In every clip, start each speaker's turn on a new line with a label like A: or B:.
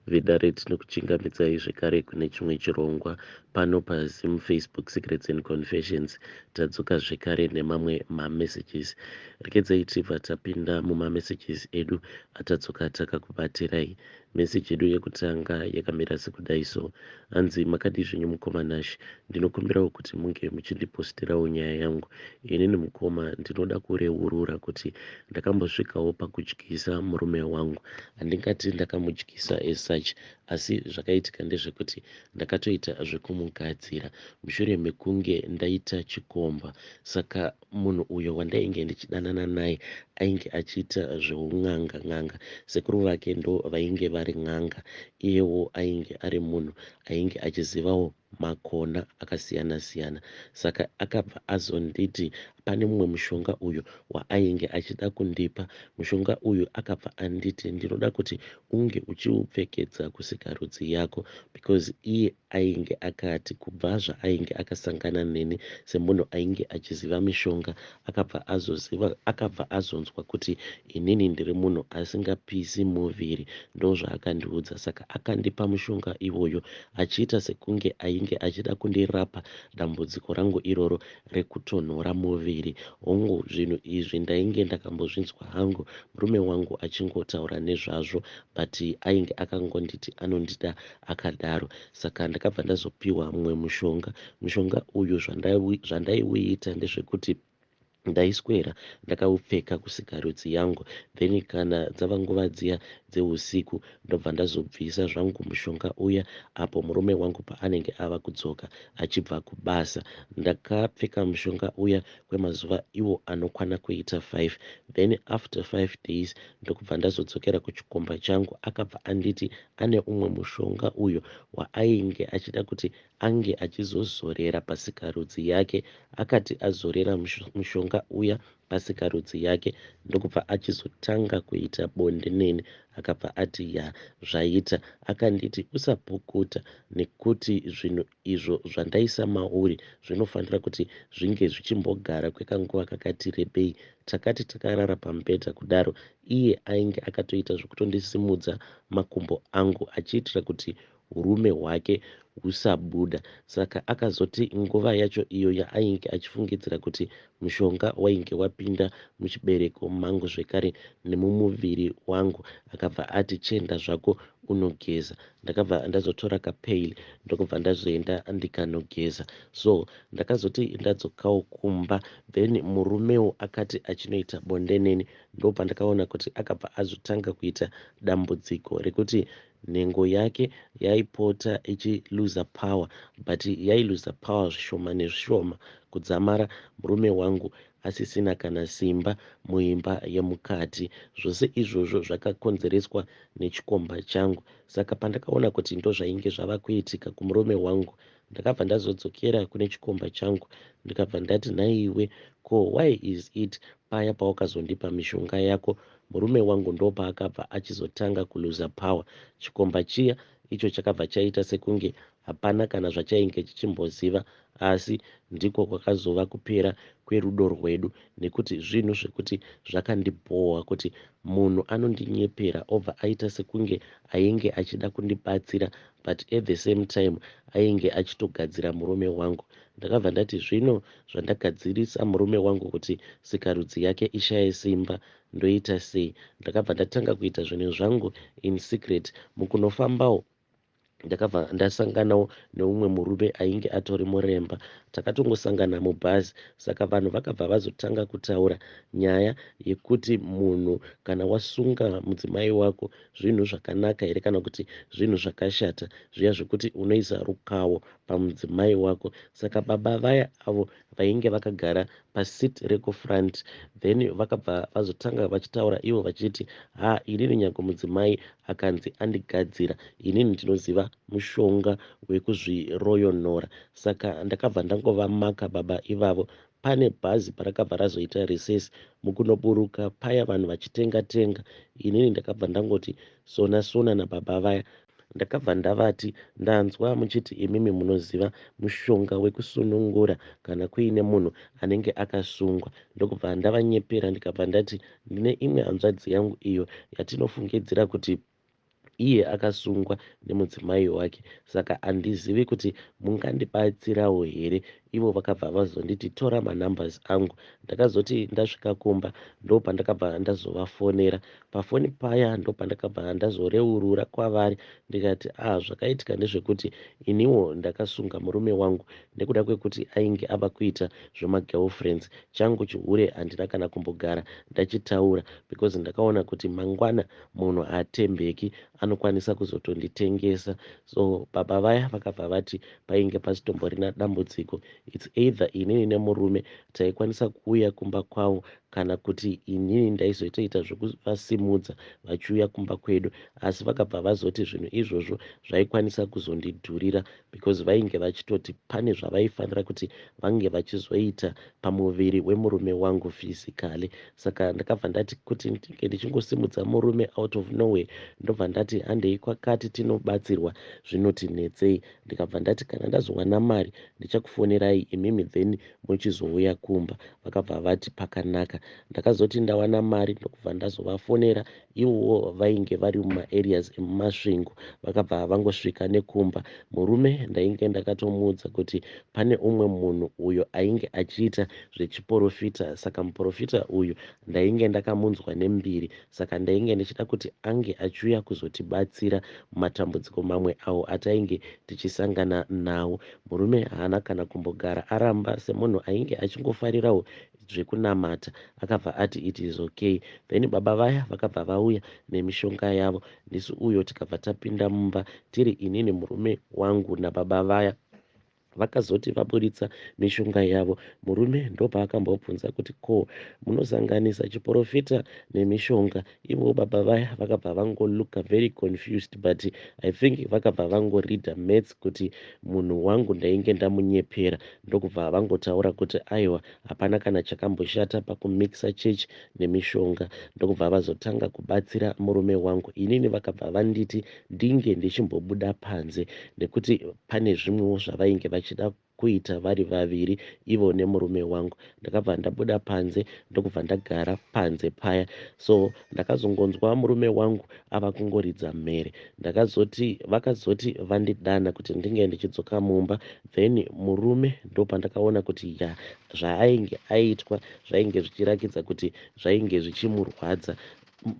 A: Vedare, tinokuchingamidzai zvekare kune chimwe chirongwa pano paZim Facebook Secrets and Confessions. Tadzoka zvekare nemamwe mamessages. Rekedzai tibva tapinda mumamessages edu atadzoka takakubatirai. Message yedu yekutanga yakamira sekudai so. Hanzi, "Makadii zvenyu mukoma Nash? Ndinokumbirawo kuti munge muchindipostirawo nyaya yangu. Inini mukoma, ndinoda kureurura kuti ndakambosvikawo pakudyisa murume wangu. Handingati ndakamudyisa as such, asi zvakaitika ndezvekuti ndakatoita zvekumugadzira mushure mekunge ndaita chikomba. Saka munhu uyo wandainge ndichidanana naye ainge achiita zveun'anga n'anga. Sekuru vake ndo vainge vari n'anga, iyewo ainge ari munhu ainge achizivawo makona akasiyana siyana. Saka akabva azonditi pane mumwe mushonga uyo waainge achida kundipa. Mushonga uyu akabva anditi ndinoda kuti unge uchiupfekedza kusikarudzi yako, because iye ainge akati kubva zvaainge akasangana neni semunhu ainge achiziva mishonga, akabva azoziva, akabva azonzwa kuti inini ndiri munhu asingapisi muviri. Ndozvaakandiudza. Saka akandipa mushonga iwoyo achiita sekunge ainge achida kundirapa dambudziko rangu iroro rekutonhora muviri. Hongu, zvinhu izvi ndainge ndakambozvinzwa hangu murume wangu achingotaura nezvazvo, but ainge akangonditi anondida akadaro. Saka ndakabva ndazopiwa mumwe mushonga. Mushonga uyu zvandaiuita ndezvekuti ndaiswera ndakaupfeka kusikarudzi yangu, then kana dzava nguva dziya dzeusiku, ndobva ndazobvisa zvangu mushonga uya apo murume wangu paanenge ava kudzoka achibva kubasa. Ndakapfeka mushonga uya kwemazuva iwo anokwana kuita 5, then after 5 days ndokubva ndazodzokera kuchikomba changu. Akabva anditi ane umwe mushonga uyo waainge achida kuti ange achizozorera pasikarudzi yake. Akati azorera mushonga uya pasikarudzi yake, ndokubva achizotanga kuita bonde neni. Akabva ati ya, zvaita. Akanditi usapukuta, nekuti zvinhu izvo zvandaisa mauri zvinofanira kuti zvinge zvichimbogara kwekanguva kakati rebei. Takati takarara pamubhedha kudaro, iye ainge akatoita zvekutondisimudza makumbo angu achiitira kuti urume hwake husabuda. Saka akazoti nguva yacho iyo yaainge achifungidzira kuti mushonga wainge wapinda muchibereko mangu zvekare nemumuviri wangu, akabva ati chienda zvako unogeza. Ndakabva ndazotora kapail, ndokubva ndazoenda ndikanogeza. So ndakazoti ndadzokawo kumba, then murumewo akati achinoita bonde neni, ndobva ndakaona kuti akabva azotanga kuita dambudziko rekuti nhengo yake yaipota ichiluza power, but yailuza power zvishoma nezvishoma kudzamara murume wangu asisina kana simba muimba yemukati. Zvose izvozvo zvakakonzereswa nechikomba changu. Saka pandakaona kuti ndozvainge zvava kuitika kumurume wangu, ndakabva ndazodzokera kune chikomba changu, ndikabva ndati, nhaiwe, ko why is it paya pawakazondipa mishonga yako, murume wangu ndopaakabva achizotanga kuluza power? Chikomba chiya icho chakabva chaita sekunge hapana kana zvachainge chichimboziva, asi ndiko kwakazova kupera kwerudo rwedu, nekuti zvinhu zvekuti zvakandibhohwa kuti munhu anondinyepera, obva aita sekunge ainge achida kundibatsira, but at the same time ainge achitogadzira murume wangu. Ndakabva ndati zvino zvandagadzirisa murume wangu kuti sikarudzi yake ishaye simba, ndoita sei? Ndakabva ndatanga kuita zvinhu zvangu in secret. Mukunofambawo ndakabva ndasanganawo neumwe murume ainge atori muremba. Takatongosangana mubhazi. Saka vanhu vakabva vazotanga kutaura nyaya yekuti munhu kana wasunga mudzimai wako, zvinhu zvakanaka here kana kuti zvinhu zvakashata, zviya zvekuti unoisa rukawo pamudzimai wako. Saka baba vaya avo vainge vakagara paseat rekufront, then vakabva vazotanga vachitaura ivo vachiti, ha, inini nyange mudzimai akanzi andigadzira, inini ndinoziva mushonga wekuzviroyonora. Saka ndakabva ndangovamaka baba ivavo. Pane bhazi parakabva razoita recess, mukunoburuka paya vanhu vachitenga tenga, inini ndakabva ndangoti sona sona nababa vaya. Ndakabva ndavati, ndanzwa muchiti imimi munoziva mushonga wekusunungura kana kuine munhu anenge akasungwa. Ndokubva ndavanyepera, ndikabva ndati ndine imwe hanzvadzi yangu iyo yatinofungidzira kuti Iye akasungwa nemudzimai wake saka handizivi kuti mungandibatsirawo here. Ivo vakabva vazonditi tora manumbers angu. Ndakazoti ndasvika kumba ndopandakabva ndazovafonera. Pafoni paya ndopandakabva ndazoreurura kwavari ndikati ah zvakaitika ndezvekuti iniwo ndakasunga murume wangu nekuda kwekuti ainge ava kuita zvemagirlfriends. Changu chihure handina kana kumbogara ndachitaura because ndakaona kuti mangwana munhu haatembeki anokwanisa kuzotonditengesa. So baba vaya vakabva vati painge pasitomborina dambudziko, it's either inini nemurume taikwanisa kuuya kumba kwavo kana kuti inini ndaizotoita zvekuvasimudza vachiuya kumba kwedu. Asi vakabva vazoti zvinhu izvozvo zvaikwanisa kuzondidhurira because vainge vachitoti pane zvavaifanira kuti vange vachizoita pamuviri wemurume wangu physically. Saka ndakabva ndati kuti ndinge ndichingosimudza murume out of nowhere ndobva ndati handei kwakati tinobatsirwa zvinoti netsei. Ndikabva ndati kana ndazowana mari ndichakufonerai imimi then muchizouya kumba. Vakabva vati pakanaka. Ndakazoti ndawana mari ndokubva ndazovafonera. Ivowo vainge vari mumaareas emuMasvingo vakabva vangosvika nekumba. Murume ndainge ndakatomuudza kuti pane umwe munhu uyo ainge achiita zvechiporofita saka muporofita uyu ndainge ndakamunzwa nembiri saka ndainge ndichida kuti ange achiuya kuzotibatsira mumatambudziko mamwe awo atainge tichisangana nawo. Murume haana kana kumbogara aramba semunhu ainge achingofarirawo zvekunamata akabva ati it is okay. Then baba vaya vakabva vauya nemishonga yavo ndisu uyo tikabva tapinda mumba tiri inini murume wangu nababa vaya. Vakazoti vaburitsa mishonga yavo murume ndopaakambobvunza kuti ko munosanganisa chiporofita nemishonga. Ivowo baba vaya vakabva vangolooka very confused but I think vakabva vangoreada maths kuti munhu wangu ndainge ndamunyepera ndokubva vangotaura kuti aiwa hapana kana chakamboshata pakumixa church nemishonga. Ndokubva vazotanga kubatsira murume wangu. Inini vakabva vanditi ndinge ndichimbobuda panze nekuti pane zvimwewo zvavainge vachida kuita vari vaviri ivo nemurume wangu. Ndakabva ndabuda panze ndokubva ndagara panze paya. So ndakazongonzwa murume wangu ava kungoridza mhere. Ndakazoti vakazoti vandidana kuti ndinge ndichidzoka mumba then murume ndopandakaona kuti ya zvaainge aitwa zvainge zvichirakidza kuti zvainge zvichimurwadza.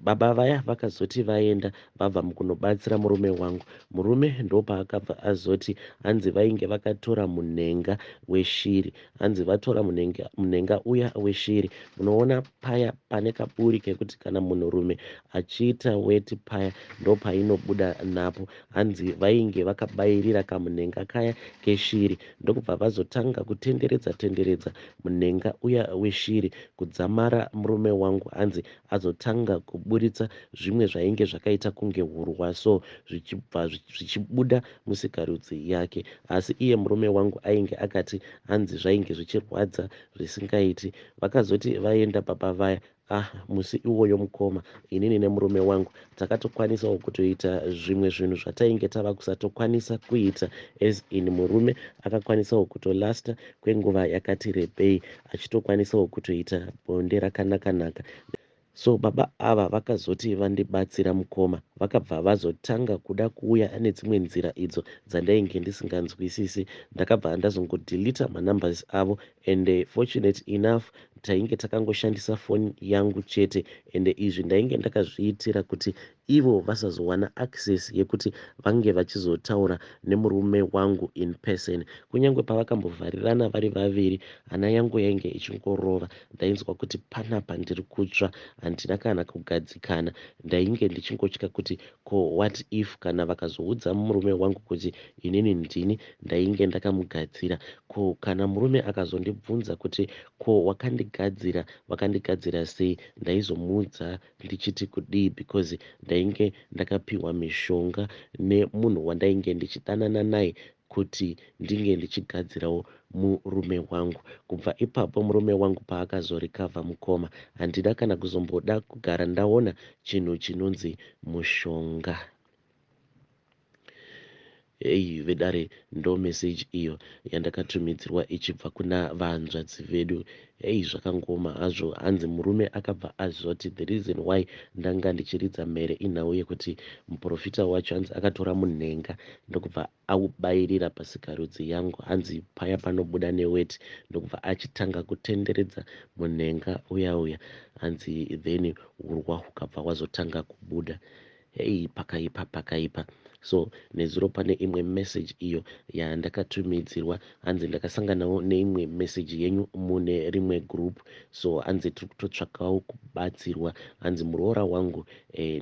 A: Baba vaya vakazoti vaenda vabva mukunobatsira murume wangu, murume ndopaakabva azoti hanzi vainge vakatora munhenga weshiri. Hanzi vatora munhenga uya weshiri, munoona paya pane kaburi kekuti kana munhurume achiita weti paya ndopainobuda napo. Hanzi vainge vakabayirira kamunhenga kaya keshiri ndokubva vazotanga kutenderedza tenderedza munhenga uya weshiri kudzamara murume wangu hanzi azotanga kuburitsa zvimwe zvainge zvakaita kunge hurwa so zvichibva zvichibuda musikarudzi yake. Asi iye murume wangu ainge akati hanzi zvainge zvichirwadza zvisingaiti. Vakazoti vaenda baba vaya, ah musi iwoyo mukoma inini nemurume wangu takatokwanisawo kutoita zvimwe zvinhu zvatainge tava kusatokwanisa kuita, as in murume akakwanisawo kutolasta kwenguva yakati rebei achitokwanisawo kutoita bonde rakanaka-naka. So baba ava vakazoti vandibatsira mukoma, vakabva vazotanga kuda kuuya nedzimwe nzira idzo dzandainge ndisinganzwisisi. Ndakabva ndazongodeleta manumbers avo and fortunate enough tainge takangoshandisa foni yangu chete, ende izvi ndainge ndakazviitira kuti ivo vasazowana access yekuti vange vachizotaura nemurume wangu in person. Kunyange pavakambovharirana vari vaviri, hana yangu yainge ichingorova. Ndainzwa kuti panapa ndiri kutsva, handina kana kugadzikana. Ndainge ndichingotya kuti ko what if kana vakazoudza murume wangu kuti inini ndini ndainge ndakamugadzira, ko kana murume akazondibvunza kuti ko wakandigadzira, wakandigadzira sei, ndaizomuudza ndichiti kudii, because ndainge ndakapiwa mishonga nemunhu wandainge ndichidanana naye kuti ndinge ndichigadzirawo murume wangu. Kubva ipapo murume wangu paakazorikavha mukoma, handina kana kuzomboda kugara ndaona chinhu chinonzi mushonga. Heyi vedare, ndo message iyo yandakatumidzirwa ichibva kuna vahanzvadzi vedu. Heyi, zvakangoma hazvo. Hanzi murume akabva azoti the reason why ndanga ndichiridza mhere inhau yekuti muprofita wacho hanzi akatora munhenga ndokubva aubayirira pasikarudzi yangu, hanzi paya panobuda neweti, ndokubva achitanga kutenderedza munhenga uya uya, hanzi then urwa hukabva hwazotanga kubuda. Hei, pakaipa, pakaipa. So nezuro pane imwe message iyo yandakatumidzirwa. Hanzi ndakasanganawo neimwe message yenyu mune rimwe group, so hanzi tiri kutotsvakawo kubatsirwa. Hanzi muroora wangu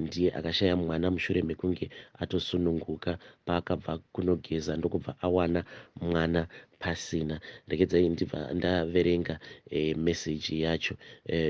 A: ndiye akashaya mwana mushure mekunge atosununguka, paakabva kunogeza ndokubva awana mwana pasina. Regedzai ndibva ndaverenga message yacho.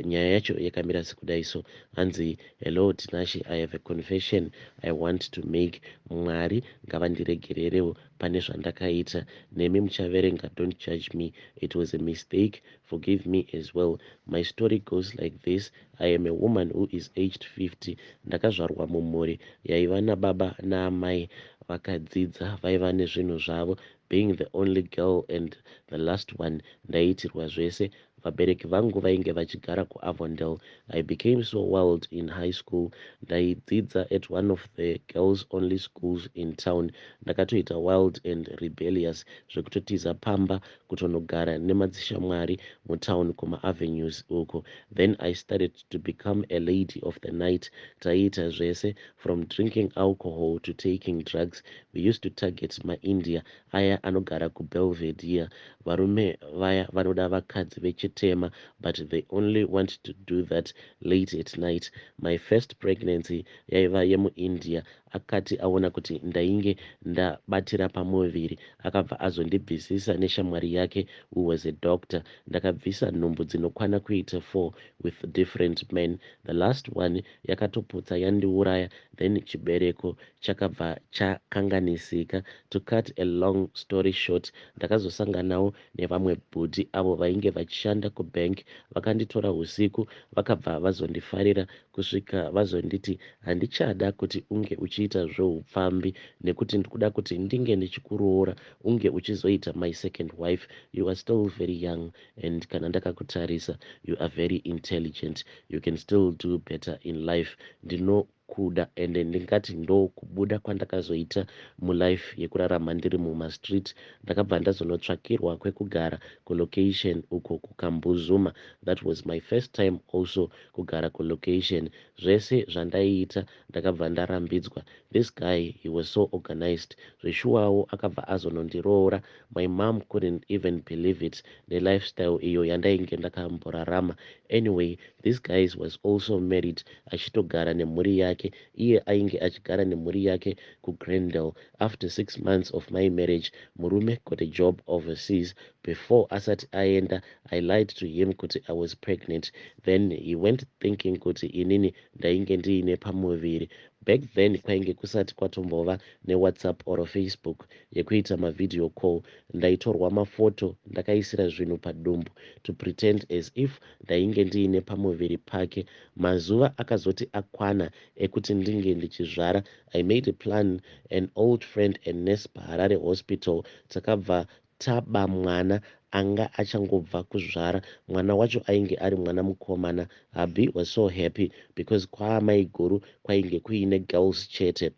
A: Nyaya yacho yakamira sekudai. So hanzi, "Hello Tinashe, I have a confession I want to make. Mwari ngavandiregererewo pane zvandakaita. Nemi muchaverenga, don't judge me. It was a mistake, forgive me as well. My story goes like this. I am a woman who is aged 50. Ndakazvarwa mumhuri yaiva nababa naamai vakadzidza, vaiva nezvinhu zvavo. Being the only girl and the last one, ndaiitirwa zvese. Vabereki vangu vainge vachigara kuAvondale. I became so wild in high school. Ndaidzidza at one of the girls only schools in town. Ndakatoita wild and rebellious zvekutotiza pamba kutonogara nemadzishamwari mutown kumaavenues uko. Then I started to become a lady of the night. Taiita zvese, from drinking alcohol to taking drugs. We used to target maIndia aya anogara kuBelvedere, varume vaya vanoda vakadzi vechitema, but they only want to do that late at night. My first pregnancy yaiva yemuIndia. Akati aona kuti ndainge ndabatira pamuviri, akabva azondibvisisa neshamwari yake who was a doctor. Ndakabvisa nhumbu dzinokwana kuita 4 with different men. The last one yakatoputsa yandiuraya, then chibereko chakabva chakanganisika. To cut a long story short, ndakazosanganawo nevamwe bhudhi avo vainge vachishanda kubank. Vakanditora usiku, vakabva vazondifarira kusvika vazonditi, 'Handichada kuti unge uchiita zveupfambi nekuti ndikuda kuti ndinge ndichikuroora, unge uchizoita my second wife. You are still very young and kana ndakakutarisa, you are very intelligent. You can still do better in life. Ndinokuda.' Ende ndingati ndo kubuda kwandakazoita mulife yekurarama ndiri mumastreet. Ndakabva ndazonotsvakirwa kwekugara kulocation uko kuKambuzuma. That was my first time also kugara kulocation. Zvese zvandaiita ndakabva ndarambidzwa. This guy, he was so organized zveshuwawo. Akabva azonondiroora. My mom couldn't even believe it nelifestyle iyo yandainge ndakamborarama. Anyway, this guys was also married, achitogara nemhuri yake. Iye ainge achigara nemhuri yake kuGrendale. After 6 months of my marriage, murume got a job overseas. Before asati aenda, I lied to him kuti I was pregnant. Then he went thinking kuti inini ndainge ndiine pamuviri. Back then kwainge kusati kwatombova neWhatsApp or Facebook yekuita mavideo call. Ndaitorwa mafoto ndakaisira zvinhu padumbu to pretend as if ndainge ndiine pamuviri pake. Mazuva akazoti akwana ekuti ndinge ndichizvara, I made a plan. An old friend and nurse paHarare Hospital, takabva taba mwana anga achangobva kuzvara. Mwana wacho ainge ari mwana mukomana. Hubby was so happy because kwaamai guru kwainge kuine girls chete.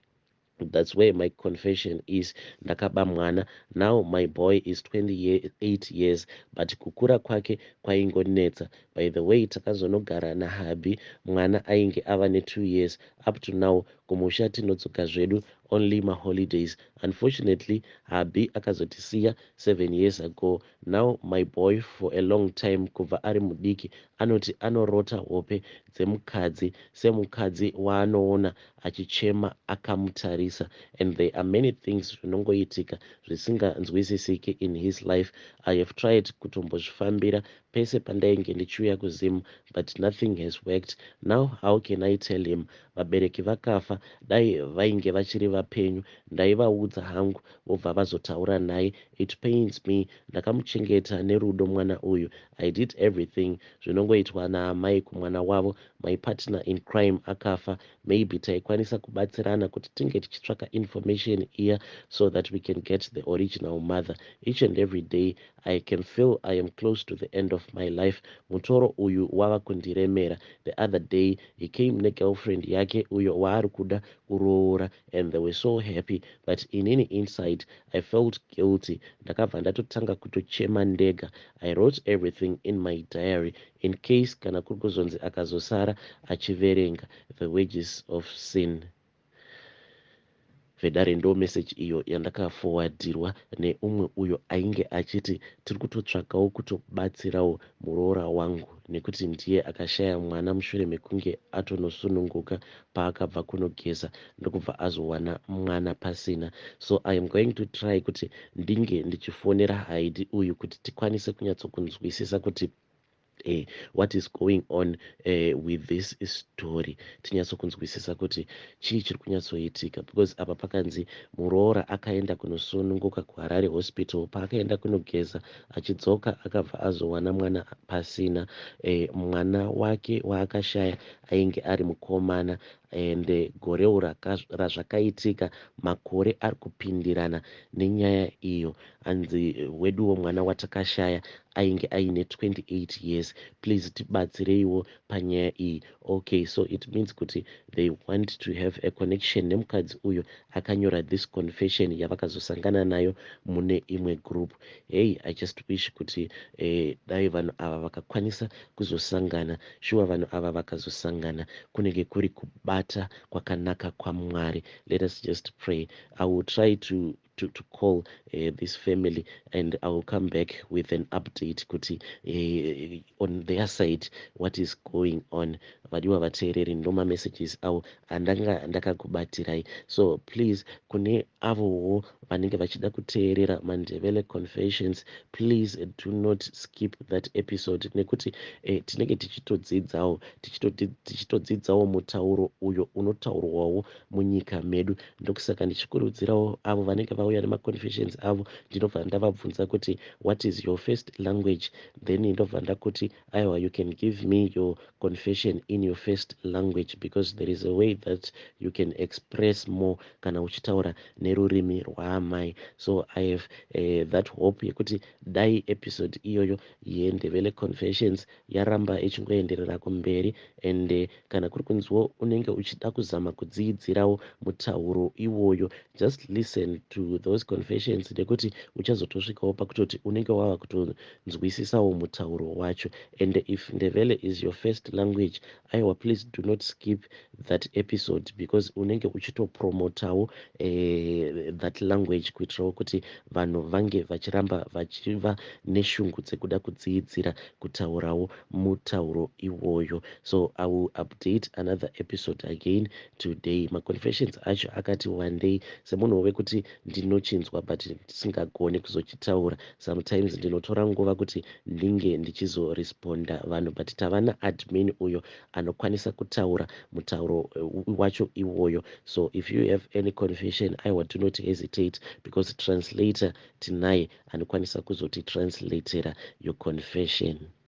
A: That's where my confession is. Ndakaba mwana. Now my boy is 28 years, but kukura kwake kwaingonetsa. By the way, takazonogara nahubby mwana ainge ava ne2 years. Up to now kumusha tinodzoka zvedu only maholidays. Unfortunately, hubby akazotisiya 7 years ago. Now my boy, for a long time kubva ari mudiki, anoti anorota hope dzemukadzi, semukadzi waanoona achichema akamutarisa, and there are many things zvinongoitika zvisinganzwisisiki in his life. I have tried kutombozvifambira. Pese pandainge ndichiuya kuZim, but nothing has worked. Now how can I tell him? Vabereki vakafa. Dai vainge vachiri vapenyu ndaivaudza hangu vobva vazotaura naye. It pains me. Ndakamuchengeta nerudo mwana uyu. I did everything zvinongoitwa naamai kumwana wavo. My partner in crime akafa. Maybe taikwanisa kubatsirana kuti tinge tichitsvaka information iya so that we can get the original mother. Each and every day I can feel I am close to the end of my life. Mutoro uyu wava kundiremera. The other day he came negirlfriend yake uyo waari kuda kuroora, and they were so happy, but inini inside I felt guilty. Ndakabva ndatotanga kutochema ndega. I wrote everything in my diary in case kana kuri kuzonzi akazosara achiverenga. The wages of sin. Vedare, ndo meseji iyo yandakafowadhirwa neumwe uyo ainge achiti tiri kutotsvakawo kutobatsirawo muroora wangu nekuti ndiye akashaya mwana mushure mekunge atonosununguka paakabva kunogeza, ndokubva azowana mwana pasina. So I am going to try kuti ndinge ndichifonera Haidi uyu kuti tikwanise kunyatsokunzwisisa kuti what is going on with this story, tinyatsokunzwisisa kuti chii chiri kunyatsoitika, because apa pakanzi muroora akaenda kunosununguka kuHarare Hospital. Paakaenda kunogeza, achidzoka akabva azowana mwana pasina. Mwana wake waakashaya ainge ari mukomana, and gorewo razvakaitika makore ari kupindirana nenyaya iyo. Hanzi weduwo mwana watakashaya ainge aine 28 years. Please tibatsireiwo panyaya iyi. Okay, so it means kuti they want to have a connection nemukadzi uyo akanyora this confession yavakazosangana nayo mune imwe group. Hey, I just wish kuti dai vanhu ava vakakwanisa kuzosangana. Shuwa, vanhu ava vakazosangana kunenge kuri kubata kwakanaka kwaMwari. Let us just pray. I will try to call this family and I will come back with an update kuti on their side what is going on. Vadiwa vateereri, ndo mamessages avo andanga ndakakubatirai. So please, kune avowo vanenge vachida kuteerera maNdebele confessions, please do not skip that episode, nekuti tinenge tichitodzidzawo, tichitodzidzawo mutauro uyo unotaurwawo munyika medu. Ndokusaka ndichikurudzirawo avo vanenge vauya nemaconfessions avo, ndinobva ndavabvunza kuti, "What is your first language?" Then ndobva ndakuti, "Aiwa, you can give me your confession in your first language," because there is a way that you can express more kana uchitaura nerurimi rwaamai. So I have that hope yekuti dai episode iyoyo yeNdebele confessions yaramba ichingoenderera kumberi. And kana kuri kunziwo unenge uchida kuzama kudziidzirawo mutauro iwoyo, just listen to those confessions, nekuti uchazotosvikawo pakutoti unenge wava kutonzwisisawo mutauro wacho. And if Ndebele is your first language, aiwa, please do not skip that episode, because unenge uchitopromotawo that language kuitirawo kuti vanhu vange vachiramba vachiva neshungu dzekuda kudziidzira kutaurawo mutauro iwoyo. So I will update another episode again today. Maconfessions acho akati one day, semunhu wekuti ndinochinzwa but ndisingagoni kuzochitaura, sometimes ndinotora nguva kuti ndinge ndichizoresponda vanhu, but tava naadmin uyo anokwanisa kutaura mutauro wacho iwoyo. So if you have any confession, aiwa, do not hesitate, because translator tinaye anokwanisa kuzotitranslateera your confession.